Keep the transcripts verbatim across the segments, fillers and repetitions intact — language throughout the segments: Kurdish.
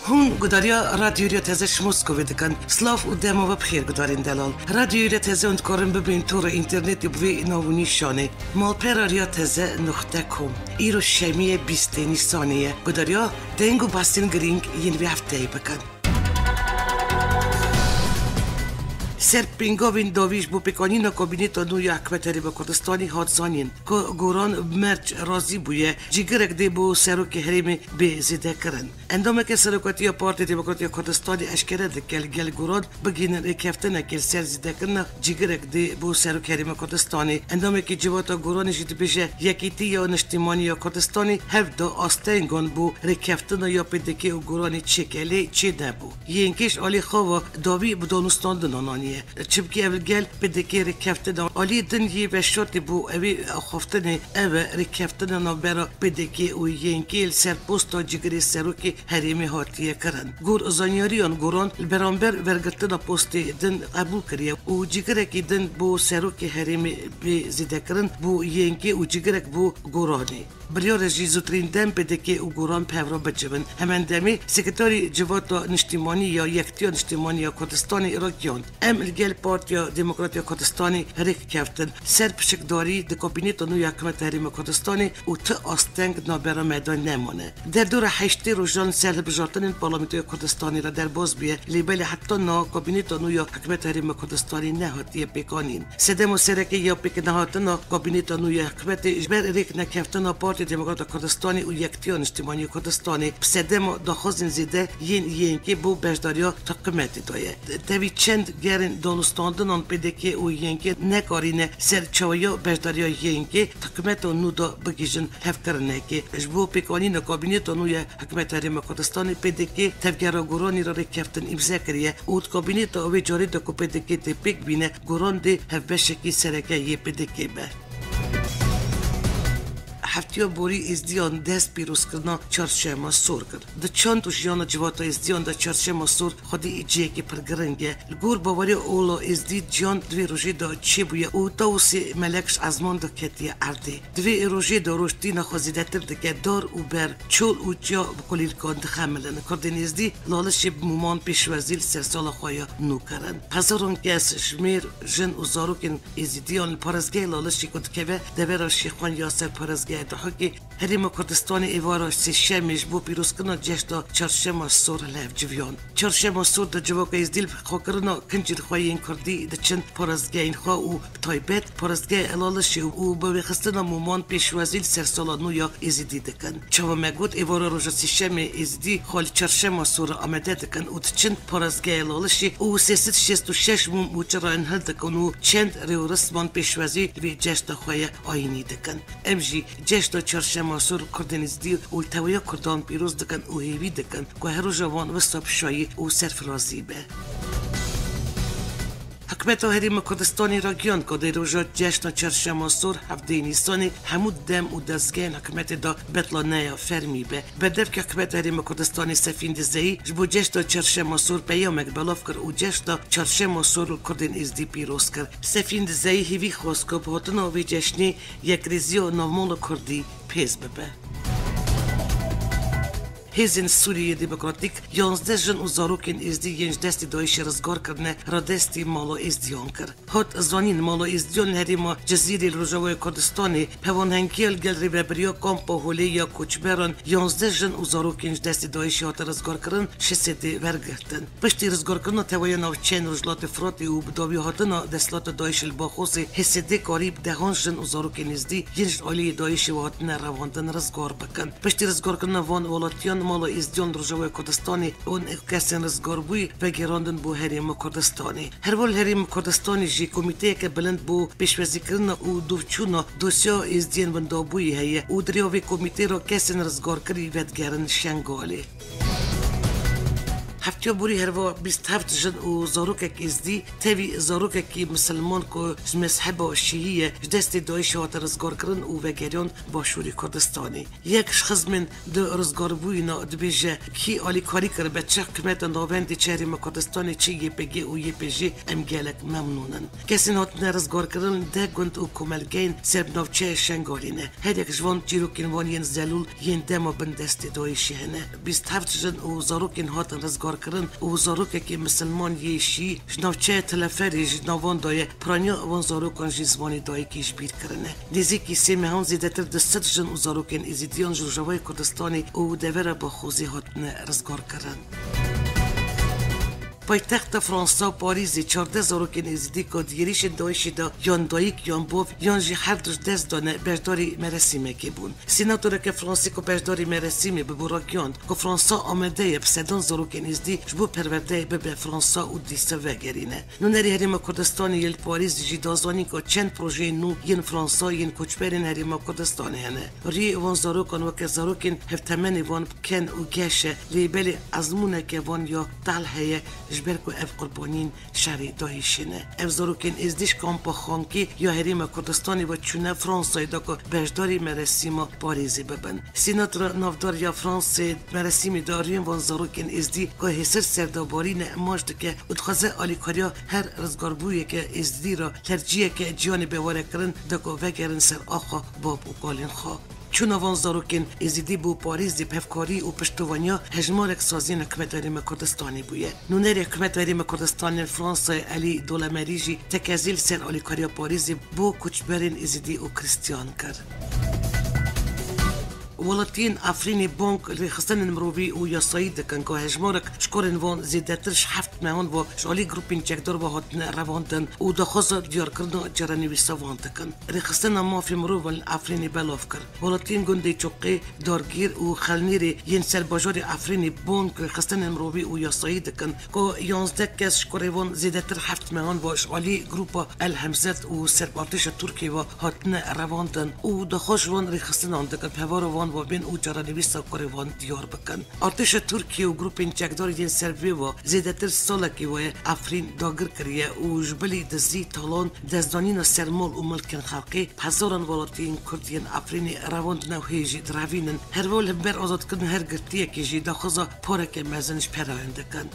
Hûn gudariya Radyoya Riya Teze ji Moskovê dikin. Silav û dema we bi xêr gudarên delal. Radyoya Riya Teze hûn dikarin bibên tora înternetê bi vê nav û nîşanê: malpera riya teze nuqte com. Îro şemiyê bîstê Nîsanê ye. Gudariya deng û behsên girîng yên vê hefteyê bikin. Ser pêngavên dawî ji bo pêkanîna kabîneta nû ya Hikûmeta Herêma Kurdistanê hat zanîn ku Goran bi merc razî bûye, cîgirek dê bo serokê herêmê bê zêdekirin. Endameke Serokatiya Partiya Demokratîk ya Kurdistanê eşkere dike li gel Goran bigihînin rêkeftinekê li ser zêdekirina cîgirek dê bo serokê Herêma Kurdistanê. Endamekî Civata Goranê jî dibêje, Yekîtiya Niştimanî ya Kurdistanê hev da astengan bo rêkeftina ya P D K û Goranê çêke, lê çênebû. Y N K ji alî xwe ve dawî bi danûstandinan aniye. Çimkî ev li gel P D K rêkeftina alî din yê veşartî bû, ew ê axaftinê ev e, rêkeftina navbera P D K û Y N K li ser posta cîgirê serokê herêmê hatiye kirin. Gor zanyariyan, Goran li beramber wergirtina postê din qebûl kiriye û cîgirekî din bo serokê herêmê bê zêdekirin bo Y N K û cîgirek bo Goranê. Biryar e jî zûtirîn dem P D K û Goran bi hev re bicivin. Hemen demê Sekreterê Civata Niştimanî ya Yektiya Niştimanî ya Kurdistanê ragihand, Em li gel Partiya Demokrat ya Kurdistanê rêk keftin. Ser pişikdarî di Kabîneta nû ya Hikûmeta Herêma Kurdistanê û ti asteng navbera me de nemane. Derdora heştê rojan ser hilbijartinên Parlamentoya Kurdistanê re derbas bûye, lê belê heta niha Kabîneta nû ya Hikûmeta Herêma Kurdistanê nehatiye pêkanîn. Sedema sereke ya pêknehatina Kabîneta nû ya Hikûmetê ji ber rêk nekeftina Partiya Demokrat ya Kurdistanê û Yektiya Niştimanî ya Kurdistanê bi sedema daxwazên zêde yên Y N K bo beşdariya hikûmetê de ye. Tevî çend gerên danûstandinan P D K û Y N K nekarîne ser çawiya beşdariya Y N K hikûmeta nû de bigihîjin hevkirinekê. Ji bo pêkanîna Kabîneta nû ya Hikûmeta Herêma Kurdistanê, P D K tevgera Goranî re rêkeftin îmze kiriye û di kabîneta wê carê de ku P D K tê pêk bîne, Goran dê hevbeşekî sereke yê P D K be. Heftiya borî Êzdiyan dest pîrozkirina Çarşema Sor kir. Di çand û jiyana civata Êzdiyan de Çarşema Sor xwedî cihekî pir giring e. Li gor baweriya ola Êzdî, ciyan di vê rojê de çêbûye û Tawusê Melek ji ezman de ketiye erdê. Di vê rojê de roj tîna xwe zêdetir dike, dar û ber, çol û çiya bi kulîlkan dixemilin. Kurdên Êzdî Lalişê bi mûman pêşwazî li sersala xwe ya nû kirin. Hezaran kes ji mêr, jin û zarokên Êzîdiyan li parêzgehê Lalişê ku dikeve devera Şêxwan ya ser parêzgeha Duhokê Herêma Kurdistanê êvara sêşemê ji bo pîrozkirina cehşta Çarşema Sor hilhevciviyan. Çarşema Sor de civaka Êzdî li xwekirina kincên xwe yên kurdî diçin parêzgehên xwe û bi taybet parêzgeha Lalişê û bi wêxistina mûman pêşwazî li sersala nû ya Êzîdî dikin. Çawa me got, êvara roja sêşemê Êzîdî xwe li Çarşema Sor re amade dikin û diçin parêzgeha Lalişê û sê sed şêst û şeş mûm û çirayên hildikin û çend rêwrisman pêşwazî li vê cehşta xwe ya ayînî dikin. Em jî cehşta Çarşema Sor li Kurdên Êzdî û li teveya Kurdan pîroz dikin û hêvî dikin ku her roja wan wisa bi şayî û serfirazî be. Hikûmeta Herêma Kurdistanê ragihand ku dê roja cehşna Çarşema Sor, hevdehê Nîsanê, hemû dem û dezgehên hikûmetê de betlaneya fermî be. Berdevkê Hikûmeta Herêma Kurdistanê Sefîn Dizeyî ji bo cehşta Çarşema Sor peyamek belav kir û cehşta Çarşema Sor li Kurdên Êzdî pîroz kir. Sefîn Dizeyî hêvî xwest ku bi hatina vê cehşnê yekrêziya navmala kurdî pêz bibe. Hêzên Sûriyeyê Demokratîk yanzdeh jin û zarokên Êzdî yên ji destê DAIŞê rizgar kirine, radestî mala Êzdiyan kir. Hat zanîn, mala Êzdiyan li herêma Cizîrê li Rojavayê Kurdistanê pewanhengiya li gel rêvebiriya kampa holê ya koçberan yanzdeh jin û zarokên ji destê DAIŞê hate rizgarkirin, H S D wergirtin. Piştî rizgarkirina teveya navçeyên Rojhilatê Firatê û bi dawî hatina desthilata DAIŞê li Baxosê, H S D karî bi dehan jin û zarokên Êzdî yên ji aliyê DAIŞê ve hatine revandin rizgar bikin. Piştî rizgarkirina van welatiyan, mala Êzdiyan li Rojavayê Kurdistanê û kesên rizgarbûyî vegêrandin bo Herêma Kurdistanê. Her wiha li Herêma Kurdistanê jî komîteyeke bilind bo pêşwazîkirina û dûvçûna dosyeya Êzdiyên windabûyî heye û di rêya vê komîteyê re kesên rizgarkirî vedigerin Şengalê. Heftiya borî herva bîst heft jin û zarokek êzdî, tevî zarokekî misilman ku ji mezheba şîî ye, ji destê DAIŞê hate rizgarkirin û vegeriyan Başûrê Kurdistanê. Yek ji xizmên di rizgarbûyîna dibêje, kî alîkarî kiribe, çi hikûmeta navendê, çi Herêma Kurdistanê, çi Y P G û Y P J, em gelek memnûn in. Kesên hatine rizgarkirin deh gund û komelgehên ser bi navçeya Şengalê ne. Her yek ji van çîrokên wan yên zelûl yên dema bin destê DAIŞê hene. Bîst heft jin û zarokên hatin rizgarkirin û zarokekî misilman yê şî ji navçeya Teleferê ji nav wan de ye. Piraniya wan zarokan jî zimanê dayikê ji bîr kirine. Nêzîkî sê mehan zêdetir du sed jin û zarokên Êzidiyan ji Rojavayê Kurdistanê û devera Baxozê hatine rizgarkirin. Paytexta Fransa Parîzê çardeh zarokên Êzidî ku di êrîşên DAIŞê de yan dayik yan bav yan jî her du ji dest dane beşdarî meresîmekê bûn. Sînatoreke Fransî ku beşdarî meresîmê bibû ragihand ku Fransa amade ye bi sedan zarokên Êzdî ji bo perwerdeyê bibe Fransa û dîsa vegerîne. Nûnerê Herêma Kurdistanê yê li Parîzê jî da zanîn ku çend projeyên nû yên Fransa yên koçberên Herêma Kurdistanê hene. Riyê wan zarokan weke zarokên hevtemenê wan bi ken û geş e, lê belê ezmûneke wan ya tehl heye, ji ber ku ev qurbaniyên şerê DAIŞê ne. Ev zarokên Êzdî ji kampa Xankê ya Herêma Kurdistanê ve çûne Fransayê da ku beşdarî meresîma Parîzê bibin. Sînatora navdar ya Fransê di meresîmê de riyên van zarokên Êzdî ku hêsir serdabarî ne, maç dike û dixwaze alîkariya her rizgarbûyeke Êzdî re terciyeke ciyanê bêware kirin da ku vegerin ser axa bab û kalên xwe. Çûna van zarokên Êzidî bo Parîzê bi hevkarî û piştovaniya hejmarek saziyên Hikûmeta Herêma Kurdistanê bûye. Nûnerê Hikûmeta Herêma Kurdistanê li Fransayê Elî Dolemerî jî tekezî li ser alîkariya Parîzê bo koçberên Êzidî û Kristiyan kir. Welatiyên Efrînê bang rêxistinên mirovî û yasayî dikin ku hejmarek ji şkorên van zêdetir ji heft mehan ve ji alî grûpên çekdar ve hatine revandin û daxwaza diyarkirina caranivîsa van dikin. Rêxistina mafê mirovan li Efrînê belav kir. Welatiyên gundê Çoqê, Dargîr û Xelnîrê yên ser bajarê Efrînê bang rêxistinên mirovî û yasayî dikin ku yanzdeh kes ji kurê wan zêdetir heft mehan ve ji alî grûpa El Hemzet û ser bi artêşa Tirkiyê ve hatine revandin û daxwaz ji wan rêxistinan dikin bi hevara wan ve bên û caranivîsa kurê wan diyar bikin. Artêşa Tirkiyê û grûpên çekdar yên ser vê ve zêdetir salekî we Efrîn dagir kiriye û ji bilî dizî, talan, destdanîna ser mal û milkên xelkê bi hezaran welatiyên Kurd yên Efrînê revandine û hê jî direvînin. Herval li ber azadkirina her girtiyekê jî daxwaza pareke mezin ji perayan dikin.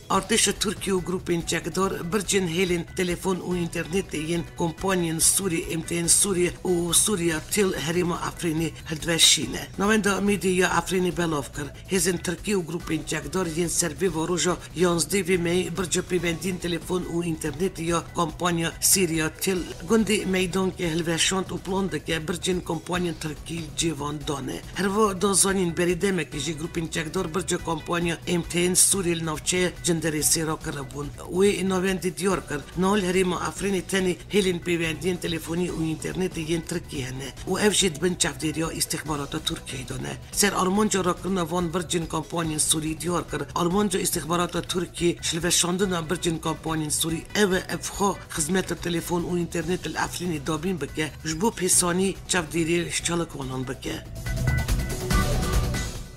Artêşa Tirkiyê û grûpên çekdar bircên hêlên telefon û înternetê yên kompanyên Sûrî, M T N Sûrî û Sûriyatel herêma Efrînê hildiweşîne. Navenda Medya ya Efrînê belav kir, hêzên Tirkî û grûpên çekdar yên ser vê varoja yanzdeh vê meyê birca pêvendiyên telefon û înternetê ya kompanya Sûriyatel gundê Meydankê hilweşand û plan dike bircên kompanyên Tirkî li cê van dane. Herva da zanîn, berî demekê jî grûpên çekdar birca kompanya M T N Sûrî li navçeya Cindirêsê rakiribûn. Wê navendê diyar kir, niha li herêma Efrînê tenê hêlên pêvendiyên telefonî û înternetê yên Tirkî hene û ev jî di bin çavdêriya îstîxbarata Tirkiyeyê de ne. Ser armanca rakirina van bircên kompanyên Sûrî diyar kir, armanca îstîxbarata Tirkiyê ji hilweşandina bircên kompanyên Sûrî ew e, ev xwe xizmeta telefon û înternetê li Efrînê dabîn bike, ji bo pêsanî çavdêriyê ji çalakvanan bike.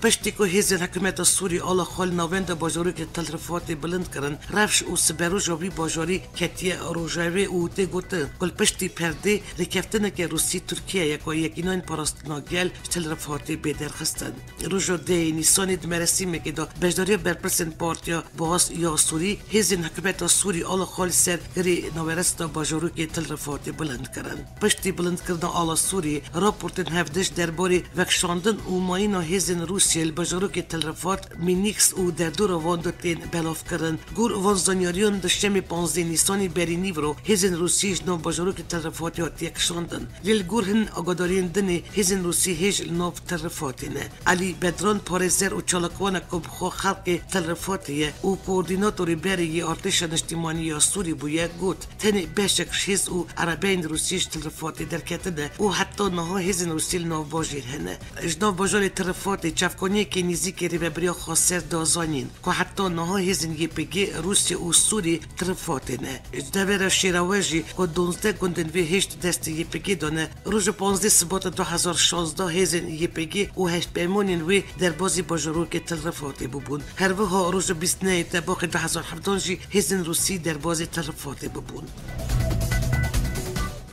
Piştî ku hêzên hikûmeta Sûrî ala xwe li navenda bajarokê Tel Rifatê bilind kirin, rewş û siberoja vî bajarî ketiye rojevê û tê gotin ku li piştî perdê rêkeftineke Rûsî-Tirkiye ye ku Yekîneyên Parastina Gel ji Tel Rifatê bê derxistin. Roja dehê Nîsanê di merasîmekê de beşdariya berpirsên Partiya Baas ya Sûrî, hêzên hikûmeta Sûrî ala xwe li ser girê naweresta bajarokê Til Rifatê bilind kirin. Piştî bilindkirina ala Sûrî, raportên hevdiş derbarê vekişandin û mayîna hêzên Rûsiyê li bajarokê Til Rifat, Mînîks û derdora wan de tên belavkirin. Gor van zanyariyan di şemê panzdeh Nîsanê berî nîvro hêzên Rûsî ji nav bajarokê Til Rifatê hatiye kişandin. Lê li gor hin agadariyên din ê hêzên Rûsî hêj li nav Til Rifatê ne. Elî Bedran, parêzer û çalakvanek ku bi xwe xelkê Til Rifatê ye û koordînatorê berê yê Artêşa Niştîmanî ya Sûrî bûye, got, tenê beşek ji hêz û erebeyên Rûsî ji Til Rifatê derketine û heta niha hêzên Rûsî li nav bajêr hene. Ji nav bajarê Til Rifatê çav Konyekê nêzîkî rêvebiriya xweser da zanîn ku heta niha hêzên Y P G Rûsya û Sûrî tirifatê ne. Ji devera Şêrawe jî ku duwazdeh gundên vê hêşt destê Y P G de ne, roja panzdeh Sibata du hezar şazdeh hêzên Y P G û hevpeymanên wê derbazî bajarokê Til Rifatê bûbûn. Her wiha roja bîst nehê Tebaxê du hezar hevdan jî hêzên Rûsî derbazî Til Rifatê bûbûn.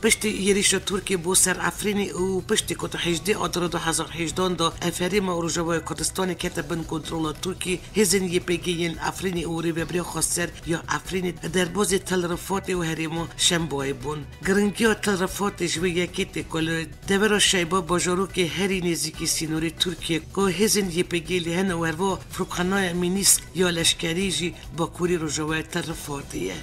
Piştî êrîşa Tirkiyê bo ser Efrînê û piştî ku di hejdê Adara du hezar hejdan de ev herêma Rojavaya Kurdistanê kete bin kontrola Tirkiyê, hêzên Y P G yên Efrînê û Rêveberiya Xweser ya Efrînê derbazê Til Rifatê û herêma Şembayê bûn. Giringiya Til Rifatê ji wê yekê tê ku li devera Şeyba bajarokê herî nêzîkî sînorê Tirkiyê ku hêzên Y P G lê hene û herwiha firokxanaya Mînîsk ya leşkerî jî bakurî rojavayê Til Rifatê ye.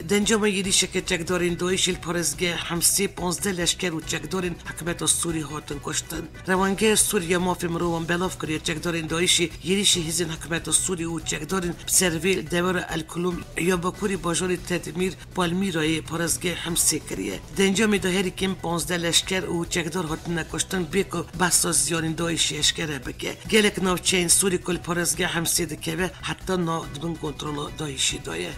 Di encama êrîşeke çekdarên DAIŞê li parêzgeha Hemsê panzdeh leşker û çekdarên hikûmeta Sûrî hatin kuştin. Rewangeha Sûrî ya Mafê Mirovan belav kiriye, çekdarên DAIŞê êrîşî hêzên hikûmeta Sûrî û çekdarên bi ser vê li dewera El Kulum ya bakurî bajarê Tedmîr Palmîrayê parêzgeha Hemsê kiriye. Di encamê de herî kêm panzdeh leşker û çekdar hatine kuştin, bê ku behsa ziyanên DAIŞê eşkere bike. Gelek navçeyên Sûrî ku li parêzgeha Hemsê dikeve, heta niha di bin kontrola DAIŞê de ye.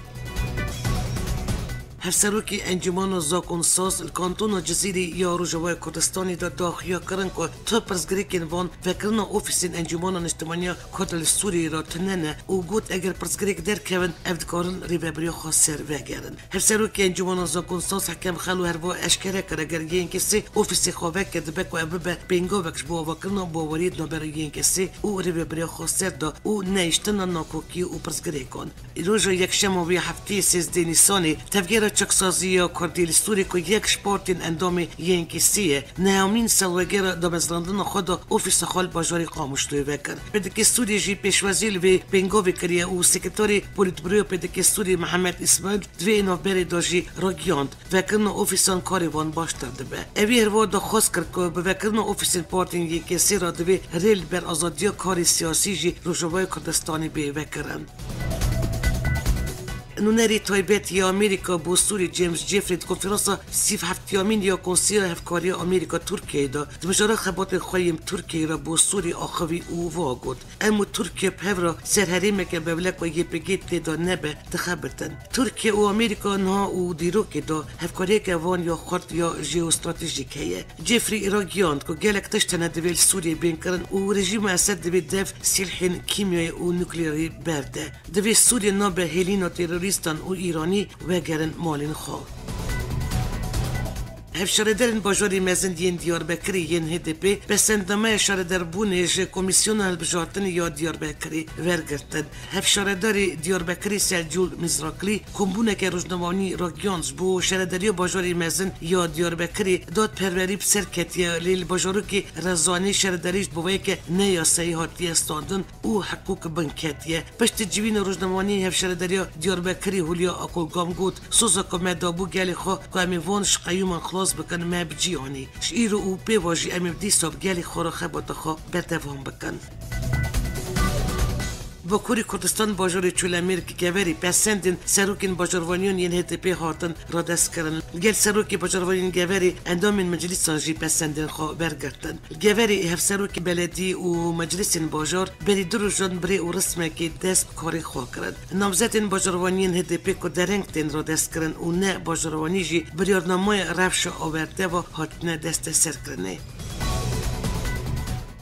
Hevserokê Encûmena Zakonsaz li Kantona Cizîrê ya Rojavaya Kurdistanê de daxuya kirin ku tu pirsgirêkên van vekirina ofîsên Encûmena Niştimanî ya Kurd li Sûriyeyê re tune ne û got, eger pirsgirêk derkevin, ev dikarin Rêveberiya Xweser vegerin. Hevserokê Encûmena Zakonsaz Hekem Xelo herwiha eşkere kir, eger Y N K'ê sê ofîsê xwe veke, dibe ku ev bibe pêngavek ji bo avakirina baweriyê di navbera Y N K'ê sê û Rêveberiya Xweser de û nehiştina nakokiyê û pirsgirêkan. Roja Yekşema vê hefteyê, sêzdeh Nîsanê, Tevgera Çaksazî ya Kurdî li Sûrê ku yek ji partiyên endamê Y N K'ê sê ye, nehemîn salvegera damezrandina xwe da ofîsa xwe li bajarê Qamişloyê vekir. P D K Sûrî jî pêşwazî li vê pêngavê kiriye û sekreterê polîtbûroya P D K Sûrî Mihemed Îsmaîl di vê navberê de jî ragihand, vekirina ofîsan karê wan baştir dibe. Ewî herwiha daxwaz kir ku bi vekirina ofîsên partiyên Y K S re divê rê li ber azadiya karê siyasî jî Rojavayê Kurdistanê bê vekirin. Nûnerê taybet ya Amerîka bo Sûrî James Jeffrey di konferansa sî û heftiyamîn ya Konseya Hevkariya Amerîka Tirkiyeyê de di mijara xebatên xwe yên Tirkiyeyê re bo Sûrî axivî û wiha got, Em û Tirkiye bi hev re ser herêmeke mewle ku Y P G tê de nebe, dixebitin. Tirkiye û Amerîka niha û dîrokê de hevkariyeke van ya xurt ya jeostratejîk heye. Jeffrey ragihand ku gelek tişt hene divê li Sûriyeyê bên kirin û rejîma Esed divê dev sîlhên kîmyayê û nukleerî berde. Divê Sûriye nabe hêlîna terorîstan û Îranî, wegerin malên xwe. Hevşaredarên bajarê mezin yên Diyarbekirê yên H D P pesendnameya şaredarbûnê ji Komîsyona Hilbijartinê ya Diyarbekirê wergirtin. Hevşaredarê Diyarbekirê Selcûl Mizrakli kombûneke rojnamevanî ragihand, ji bo şaredariya bajarê mezin ya Diyarbekirê dadperwerî bi ser ketiye, lê li bajarokê Rezanê şaredarî ji bo vê yekê ne yasayî hatiye standin û hiqûq bin ketiye. Piştî civîna rojnamevanî hevşaredariya Diyarbekirê Hûlya Akolgam got, Soza ku me dabû gelê xwe ku em ê van ji qeyûman xilas bikin, me bi cî anî. Ji îro û pê ve jî em ê bi dîsa bi gelê xwe re xebata xwe berdewam bikin. Bakurê Kurdistan bajarê Çolemêrg Geverî pesendên serokên bajarvaniyan yên H D P hatin radestkirin. Li gel serokê bajarvaniyên Geverî endamên meclîsan jî pesendên xwe wergirtin. Li Geverî hevserokê belediyê û meclîsên bajar berî du rojan birê û rismekê dest bi karê xwe kirin. Namzetên bajarvaniyên H D P ku dereng tên radestkirin û ne bajarvanî jî biryarnameya rewşa awarte ve hatine desteserkirinê.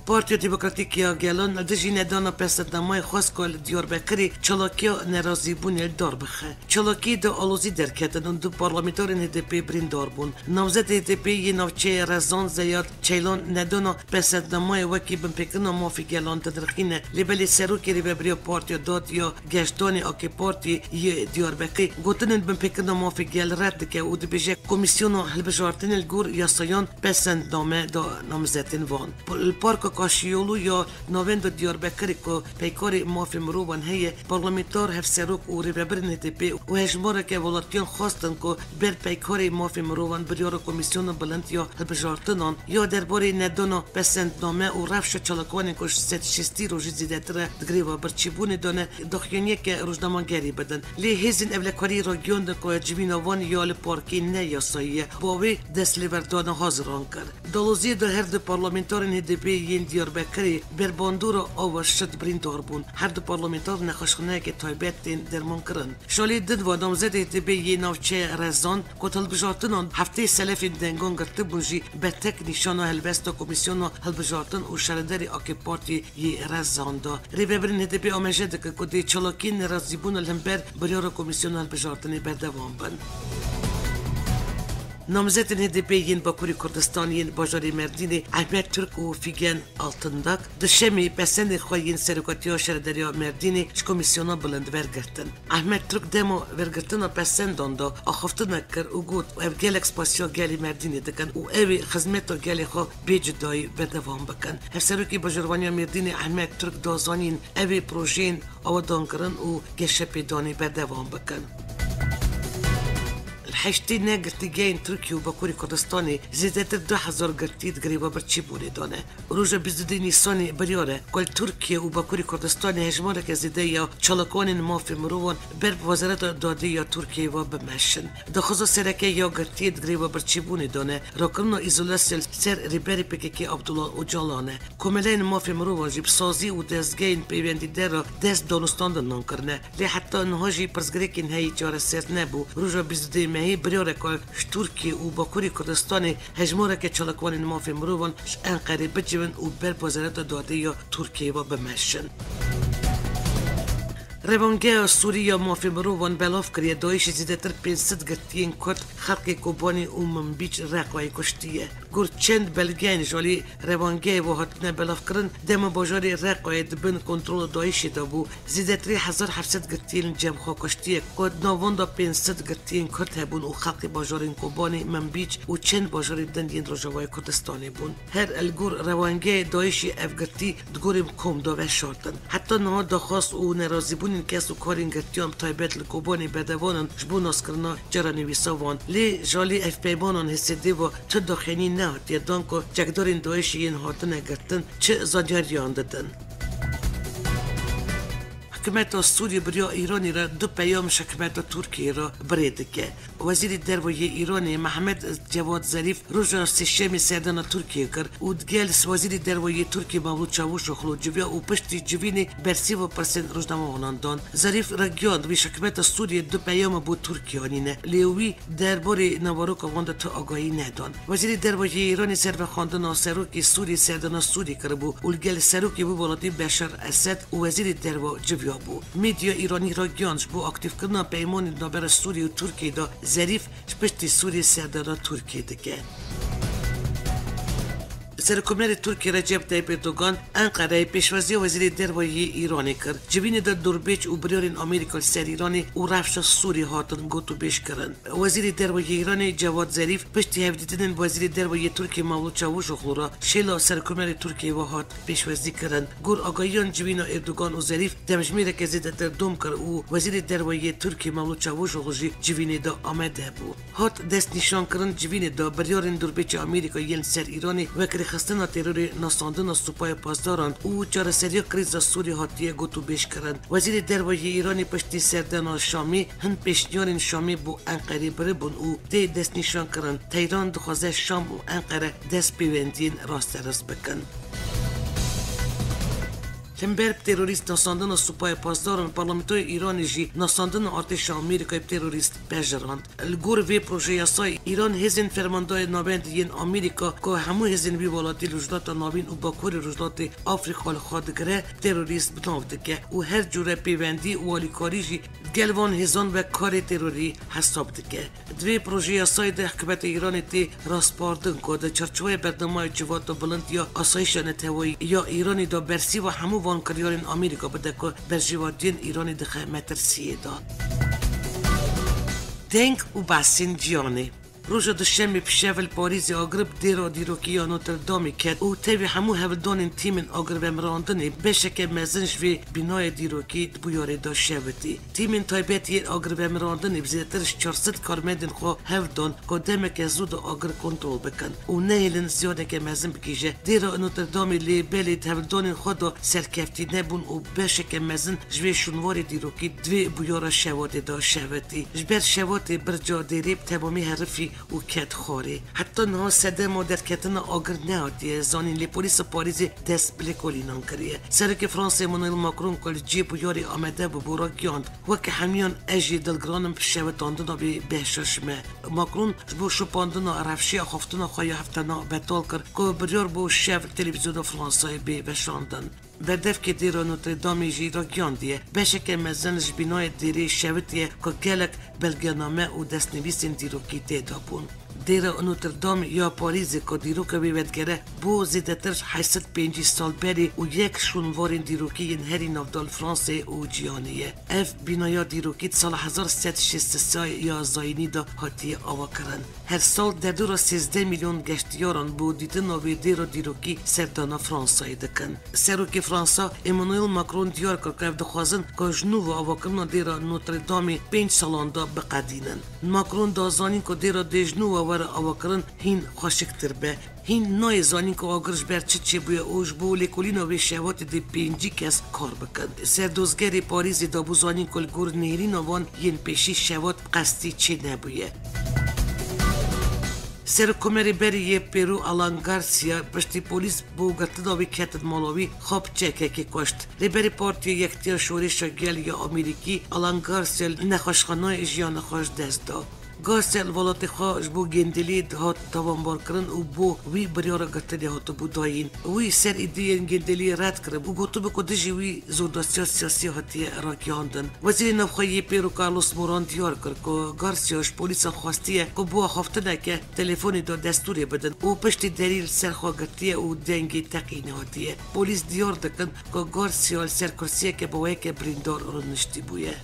Partiya Demokratîk ya Gelan li dijî nedana pesendnameyê xwest ku li Diyarbekirê çalakiya nerazîbûnê li dar bixe. Çalakiyê de alozî derketin û du parlamenterên H D P birîndar bûn. Namzedê H D P yê navçeyê Rezan Zeyad Çeylan nedana pesendnameyê wekî binpêkirina mafê gelan dinirxîne, lê belê serokê rêvebiriya Partiya Dad ya Geşdanê A K Partiyê yê Diyarbekirê gotinên binpêkirina mafê gel red dike û dibêje, Komîsyona Hilbijartinê li gor yasayan pesendname da namzetên van. Li Parka Kaşiyolu ya navenda Diyarbekirê ku peykarê mafê mirovan heye, parlamenter, hevserok û rêvebirên H D P û hejmareke welatiyan xwestin ku ber peykarê mafê mirovan biryara Komîsyona Bilind ya Hilbijartinan ya derbarê nedana pesendname û rewşa çalakvanên ku ji sed şêstî rojî zêdetir e di greva birçîbûnê de ne, daxuyaniyeke rojnamegerî bidin. Lê hêzên ewlekariyê ragihand ku civîna van ya li parkê ne yasayî ye, bi wê destlêverdana haziran kir. Daloziyê de her du parlamenterên H D P yên Diyarbekirê ber bandora ava şit birîndar bûn. Her du parlamenter nexweşxaneyeke taybet tên dermankirin. Ji alî din ve namzedê H D P yê navçeya Rezan, ku di hilbijartinan heftê selefên dengan girtibûn jî, bertek nîşana helbesta Komîsyona Hilbijartin û şaredarê A K Partiyê yê Rezan da. Rêvebirên H D P amaje dikin ku dê çalakiyên nerazîbûna li hember biryara Komîsyona Hilbijartinê berdewam bin. Namzetên H D P yên Bakurê Kurdistan yên bajarê Merdînê Ehmed Turk û Fîgen Altindak duşemê pesendên xwe yên serokatiya şaredariya Merdînê ji Komîsyona Bilind wergirtin. Ehmed Turk dema wergirtina pesendan de axiftinek kir û got, ev gelek spasiya gelê Merdînê dikin û ew ê xizmeta gelê xwe bê cudayî berdewam bikin. Hevserokê Bajarvaniya Mêrdînê Ehmed Turk da zanîn, ew ê projeyên awedankirin û geşepêdanê berdewam bikin. Li heştê neh girtîgehên Tirkiye û Bakurê Kurdistanê zêdetir du hezar girtî di girêva birçîbûnê de ne. Roja bîst û duyê Nîsanê biryar e ku li Tirkiye û Bakurê Kurdistanê hejmareke zêde ya çalakvanên mafê mirovan ber bi Wezareta Dadê ya Tirkiyeyê ve bimeşin. Daxwaza sereke ya girtiyê di girêva birçîbûnê de ne, rakirina îzolasya li ser rêberê P K K Abdullah Ocalan e. Komeleyên mafê mirovan jî bi sazî û dezgehên peywendîdar re dest danûstandinan kirine. Lê heta niha jî pirsgirêkên heyî çareser nebû. Roja bîst û duyê mehê biryar e ku ji Tirkiye û Bakurê Kurdistanê hejmareke çalakvanên mafê mirovan ji Enqerê bicivin û ber bi Wezareta Dadê ya Tirkiyeyê ve bimeşin. Rewangeha Sûrî ya Mafê Mirovan belav kiriye, DAIŞê zêdetir pênc sed girtiyên Kurd, xelkê Kobanê û Minbîc Reqayê kuştiye. Gor çend belgeyên ji alî revangehê ve hatine belavkirin, dema bajarê Reqayê di bin kontrola DAIŞê de bû, zêdetirî hezar heft sed girtiyên li cem xwe kuştiye, ku di nav wan de pênc sed girtiyên Kurd hebûn û xelkê bajarên Kobanê, Minbîc û çend bajarên din yên Rojavayê Kurdistanê bûn. Her li gor rewangehê DAIŞê ev girtî di gorên kom de veşartin. Heta niha daxwaz û nerazîbûnên kes û karên girtiyan bi taybet li Kobanê berdewam in ji bo naskirina çarenivîsa wan. Lê ji alî hevpeymanan H S D ve tu daxuyanî nehatiye dan ku çekdarên DAIŞê yên hatine girtin çi zanyariyan didin. Hikûmeta Sûriyê bi riya Îranê re du peyam ji hikûmeta Tirkiyeyê re bi rê dike. Wezîrê Derve yê Îranê Mehmed Cewad Zerîf roja Sêşemê serdana Tirkiyeyê kir û digel Wezîrê Derve yê Tirkiyê Mevlût Çavuşoglu civiya û piştî civînê bersîva pirsên rojnamevanan dan. Zerîf ragihand, wî ji hikûmeta Sûriyê du peyama bo Tirkiyê anîne, lê wî derbarê naveroka wan de tu agahî nedan. Wezîrê Derve yê Îranê ser vexwendina serokê Sûriyê serdana Sûriyê kiribû û li gel serokê wî welatî Beşar Esed û Wezîrê Derve civiyabû. Medya Îranî ragihand, ji bo aktîfkirina peymanê di navbera Sûriyê û Tirkiyeyê de Zerîf ji piştî Sûriyê serdana Tirkiyê dike. Serokkomarê Tirkiyê Recep Tayyip Erdogan Enqereyê pêşwaziya Wezîrê Derve yê Îranê kir. Civînê de dorbêç û biryarên Amerîka li ser Îranê û rewşa Sûriyê hatin gotûbêjkirin. Wezîrê Derve yê Îranê Cewad Zerîf piştî hevdîtinên bi Wezîrê Derve yê Tirkiyê Mevlût Çavuşoglu re şêla Serokkomarê Tirkiyê ve hat pêşwazîkirin. Gor agahiyan civîna Erdogan û Zerîf demjimêreke zêdetir dom kir û Wezîrê Derve yê Tirkiyê Mevlût Çavuşoglu jî civînê de amade bû. Hat destnîşankirin, civînê de biryarên dorbêçê Amerîka yên li ser Îranê wek rêxistina terorê, nasandina Supaya Pasdaran û çareseriya krîza Sûrî hatiye gotûbêjkirin. Wezîrê Derve yê Îranê piştî serdana Şamê hin pêşniyarên Şamê bo Enqerê biribûn û tê destnîşankirin, Tehran dixwaze Şam û Enqere dest pêwendiyên rasterast bikin. Li hember bi terorîst nasandina Supaya Pasdaran, Parlamentoya Îranê jî nasandina artêşa Amerîkayê bi terorîst pejirand. Li gor vê projeyasayê, Îran hêzên fermandayê navend yên Amerîka, ku hemû hêzên wî welatî li Rojhilata Navîn û Bakurê Rojhilatê Afrîka li xwe digire, terorîst bi nav dike û her cûre pêwendî û alîkarî jî gel van hêzan wek karê terorî hesab dike. Di vê projeyasayê de hikûmeta Îranê tê raspardin ku di çarçoveya bernameyê civata bilind ya asayîşa neteweyî ya Îranê de bersîva hemû van kiryarên Amerîka bide ku berjewendiyên Îranê dixe metirsiyê de. Deng û behsên ciyanê. Roja Duşemê bi şev li Parîzê agir bi dêra dîrokî ya Notre Dameê ket û tevî hemû hevdanên tîmên agirvemirandinê beşeke mezin ji vê bînayê dîrokî di bûyerê de şewitî. Tîmên taybet yên agirvemirandinê bi zêdetir ji çar sed karmendên xwe hev dan ku demeke zû de agir kontrol bikin û nehêlin ziyadeke mezin bigihîje dêra Notre Dameê, lê belê di hevdanên xwe de serkeftî nebûn û beşeke mezin ji vê şûnwarê dîrokî di vê bûyera şewatê de şewitî. Ji ber şewatê birca dêrê bi temamî herifî û ket xwarê. Heta niha sedema derketina agir nehatiye zanîn, lê polîsa Parîzê dest bi lêkolînan kiriye. Serokê Fransê Emmanuel Macron ku li cihê bûyerê amade bûbû ragihand, weke hemiyan ez jî dilgiran im bi şewitandina vê beşa ji me. Macron ji bo şopandina rewşê axaftina xwe ya heftena betal kir ku biryar bû şev televîzyona Fransayê bê veşandin. Berdevkê dêra Notre Dameê jî ragihandiye. Beşeke mezin ji bînayê dêrê şewitiye ku gelek belgename û destnivîsên dîrokî tê de bûn. Dêra Notre Dame ya Parîzê ku dîroka wê vedigere bo zêdetir ji heyt sed pêncî sal berê û yek ji şûnvarên dîrokî yên herî navdar li Fransê û cîhanê ye. Ev bînaya dîrokî di sala hezar sed şêst ya zayînî de hatiye avakirin. Her sal derdora sêzdeh milyon geştiyaran bo dîtina vê dêra dîrokî serdana Fransayê dikin. Serokê Fransa Emmanuel Macron diyar kir ku ev dixwazin ku ji nû ve avakirina dêra Notre Dameê pênc salan de biqedînin. Macron da zanîn ku dêra dê ji nû ve were avakirin hîn xweşiktir be. Hîn nayê zanîn ku agir ji ber çi çêbûye û ji bo lêkolîna vê şevatê dê pêncî kes kar bikin. Serdozgerê Parîzê dabû zanîn ku li gor nêrîna van yên pêşî şevat bi qestî çênebûye. Serokkomerê berî yê Perû Alan Garcia piştî polîs bo girtina wî ketin mala wî, xwe bi çekekê kuşt. Rêberê Partiya Yekitiya Şorêşa Gel ya Amerîkî Alan Garcia li nexweşxanayê jiyana xwe ji dest da. Garcia li welatê xwe ji bo gendeliyê dihat tawanbarkirin û bo wî biryara girtinê hatibû dayîn. Wî ser îdeyên gendeliyê red kiribû, gotibû ku dijî wî zordestiya siyasî hatiye ragihandin. Wezîrê Navxwe yê Perû Carlos Moran diyar kir ku Garcia ji polîsan xwestiye ku bo axaftineke telefonê de destûrê bidin û piştî derî li ser xwe girtiye û dengê teqînê hatiye. Polîs diyar dikin ku Garcia li ser kursiyeke bi weyeke birîndar rûniştî bûye.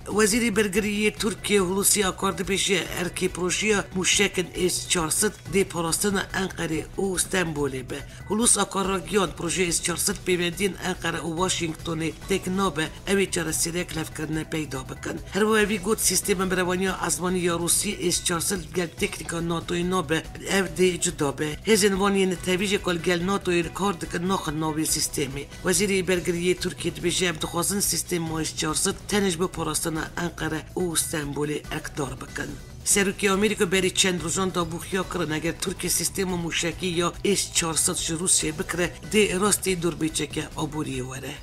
Wezîrê Bergirî yê Tirkiyê Hulusi Akar dibêje, erkê projeya mûşekin S çar sed dê parastina Enqerê û Stenbolê be. Hulusi Akar ragihand, projeya S çar sed pêvendiyên Enqere û Washingtonê têk nabe, ew ê çareseriyek levkirine peyda bikin. Her wiha wî got, sîstema birevaniya ezmanî ya Rûsî S çar sed gel teknîka NATOyê nabe, ev dê cuda be. Hêzên van yên netewî jî ku li gel NATOyê kar dikin naxin nav vê sîstemê. Wezîrê Bergiriyê Tirkiyê dibêje, em dixwazin sîstema S çar sed tenê ji bo parastina Enqere û Stenbolê erkdar bikin. Serokê Amerîka berî çend rojan dabû xuya kirin, eger Tirkiye sîstema mûşekî ya S çar sed ji Rûsiyê bikire, dê rastî dorbêçeke aboriyê were.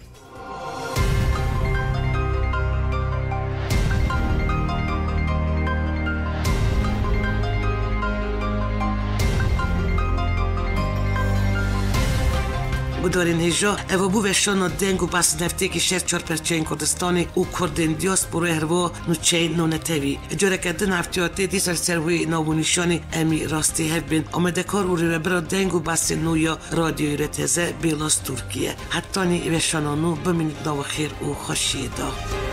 Gudarên hêja, eva bû veşana deng û behs neftiyekî şer çar perçeyên Kurdistanê û Kurdên diasporayê, herwiha nûçeyên nonetewî. Careke din heftê hatê dîsa li ser wê nav û nîşanê em ê rastî hev bên. Amadekar û rêvebira deng û behsên nû ya Radyoyê Re Teze Bêlas Tûrkî ye. Hetanî veşana nû bimînin di nava xêr û xweşiyê de.